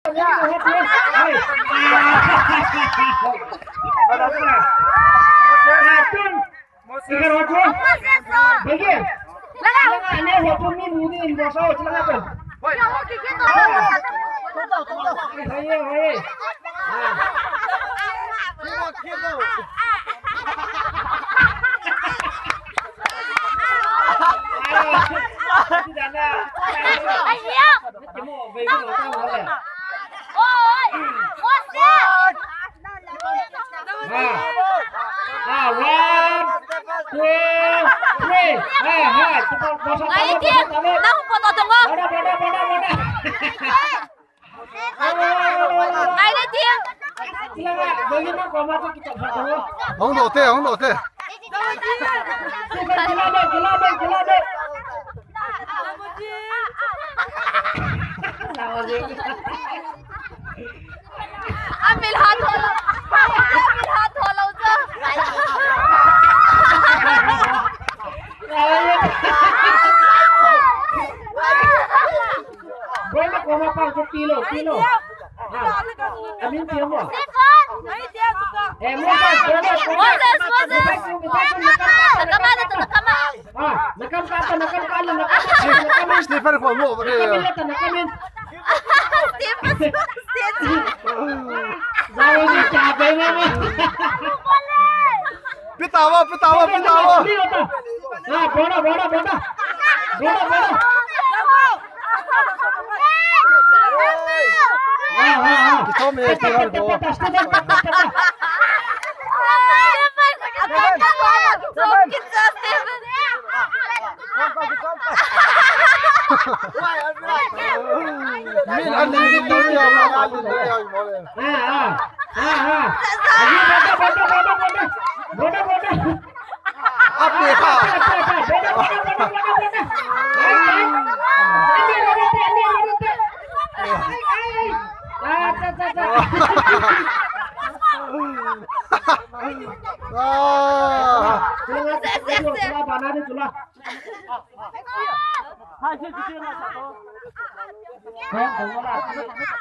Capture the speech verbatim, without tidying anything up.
Ah, ah, one, two, three. Ah, ah, kita bosan. Ngai, tamu, dia. Tamu. Tahu foto tunggu. Boda, boda, boda, boda. Ngai, dia. Sila nga, bagi mo, koma to kita foto. Hong do te, hong do te. Sila, sila, sila, sila, sila. Amil hat holo. Amil hat holo jo. Bola koma pa jo pilo, pilo. Ha. Amin tiya mo. Eh, mo sa, mo sa. Moses, Moses. Nakama na to, nakama. Ah, nakam ka pa, nakam ka na, nakam ka, nakam in. Stephen ko mo, eh. Nakam in, nakam in. Stephen, Stephen. Jao ji, kya kahna hai? Pitawa, pitawa, pitawa. Ah, boda, boda, boda. Boda, boda. Ah, ah, ah. Kithom e, kithom e. Min an min min min min. Ah, ah. Ah, ah. Boda, boda, boda, boda. Boda, boda. Ape kha. Ah.